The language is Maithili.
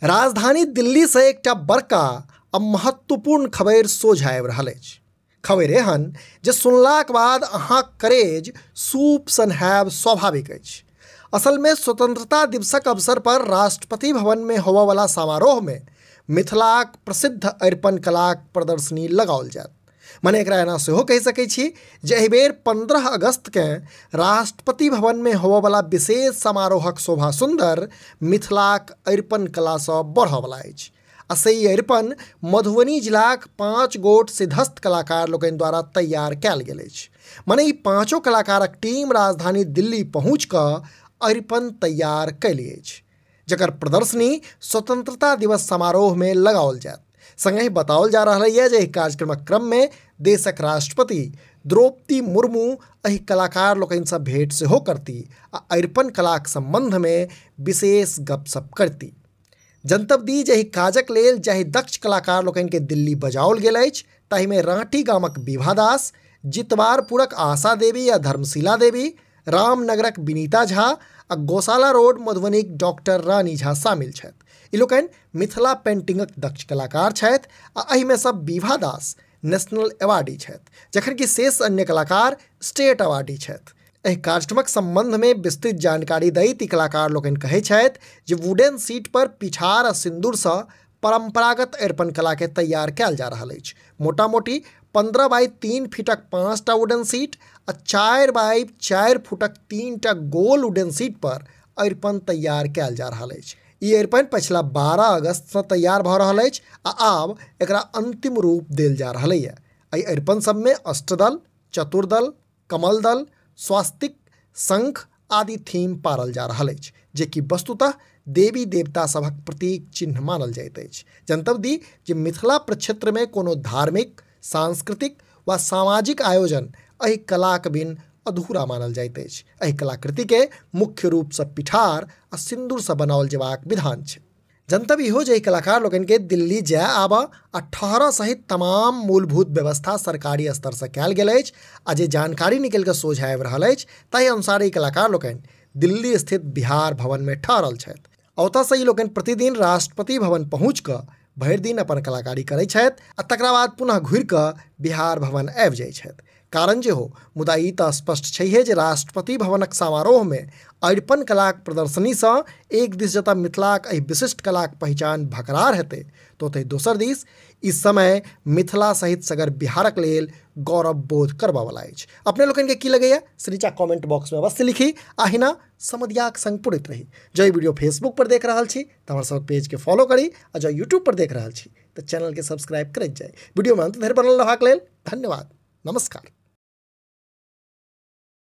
राजधानी दिल्ली से एकटा बड़का आ महत्वपूर्ण खबर सोझा आबि रहल अछि। खबर एहन जे सुनलाक बाद अहाँक करेज सूप सन हैब स्वाभाविक अछि। असल में स्वतंत्रता दिवसक अवसर पर राष्ट्रपति भवन में होबयवला समारोह में मिथिलाक प्रसिद्ध अरिपन कलाक प्रदर्शनी लगाओल जायत। मने एकरा एना सेहो कहि सकै छी जे एहि बेर 15 अगस्त के राष्ट्रपति भवन में होबयवला विशेष समारोहक शोभा सुंदर मिथिलाक अरिपन कलासँ बढ़यवला अछि। आ से ई अरिपन मधुबनी जिलाक 5 गोट सिद्धस्थ कलाकार लोकनि द्वारा तैयार कयल गेल अछि। मने ई पाँचो कलाकारक टीम राजधानी दिल्ली पहुँच कऽ अरिपन तैयार कयली अछि, जकर प्रदर्शनी स्वतंत्रता दिवस समारोह में लगाओल जायत। संगहि बताओल जा रहल यऽ जे एहि कार्यक्रमक क्रम में देशक राष्ट्रपति द्रौपदी मुर्मू एहि कलाकार लोकनिसँ भेंट सेहो करती आ अरिपन कलाक संबंध में विशेष गपशप करती। जनतब दी जे एहि काजक लेल जाहि दक्ष कलाकार लोकनिके दिल्ली बजाओल गेल अछि ताहिमे राँटी गामक विभा दास, जितवारपुरक आशा देवी आ धर्मशिला देवी, रामनगरक विनीता झा आ गौशाला रोड मधुबनीक डॉक्टर रानी झा शामिल छथि। ई लोकनि मिथिला पेंटिंगक दक्ष कलाकार छथि आ एहिमे सब विभा दास नेशनल अवार्डी छथि, जखन कि शेष अन्य कलाकार स्टेट अवार्डी छथि। एहि कार्यक्रमक संबंध में विस्तृत जानकारी दैत ई कलाकार लोकनि कहै छथि जे वुडन सीट पर पिठार आ सिन्दूरसँ परंपरागत अरिपन कला के तैयार कयल जा रहल अछि। मोटा मोटी 15 बाई 3 फीटक 5टा वुडन सीट आ 4 बाई 4 फुटक 3टा गोल वुडन सीट पर अरिपन तैयार कयल जा रहल अछि। ई अरिपन पछिला 12 अगस्तसँ तैयार भऽ रहल अछि आ आब एकरा अंतिम रूप देल जा रहल यऽ। एहि अरिपन सबमे अष्टदल, चतुर्दल, कमलदल, स्वास्तिक, शंख आदि थीम पारल जा रहल अछि, जे कि वस्तुतः देवी देवता सभक प्रतीक चिन्ह मानल जाइत अछि। जनतब दी जे मिथिला प्रक्षेत्र में कोनो धार्मिक, सांस्कृतिक वा सामाजिक आयोजन एहि कलाक बिन अधूरा मानल जाइत अछि। एहि कलाकृति के मुख्य रूपसँ पिठार आ सिन्दूरसँ बनाओल जेबाक विधान छै। जनतब इहो जे एहि कलाकार लोकनिके दिल्ली जाय आबऽ आ ठहरऽ सहित तमाम मूलभूत व्यवस्था सरकारी स्तरसँ कयल गेल अछि आ जे जानकारी निकलि कऽ सोझा आबि रहल अछि ताहि अनुसार ई कलाकार लोकनि दिल्ली स्थित बिहार भवन में ठहरल छथि। ओतऽसँ ई लोकनि प्रतिदिन राष्ट्रपति भवन पहुँच कऽ भरि दिन अपन कलाकारी करै छथि आ तकरा बाद पुनः घुरि कऽ बिहार भवन आबि जाइ छथि। कारण जे हो, मुदा ई तऽ स्पष्ट छैहे जे राष्ट्रपति भवनक समारोह में अरिपन कलाक प्रदर्शनीसँ एक दिस जतऽ मिथिलाक एहि विशिष्ट कलाक पहिचान भकरार हेतै तऽ ओतहि दोसर दिस ई समय मिथिला सहित सगर बिहारक लेल गौरव बोध करबऽवला अछि। अपने लोकनिके की लगैया से नीचा कमेंट बॉक्स में अवश्य लिखी आ हिना समदियाक संग पुरैत रही। जँ ई वीडियो फेसबुक पर देख रहल छी तऽ हमर सबक पेज के फॉलो करी आ जँ यूट्यूब पर देख रहल छी तऽ चैनल के सब्सक्राइब करैत जाई। वीडियो में अंत धरि बनल रहबाक लेल धन्यवाद। नमस्कार।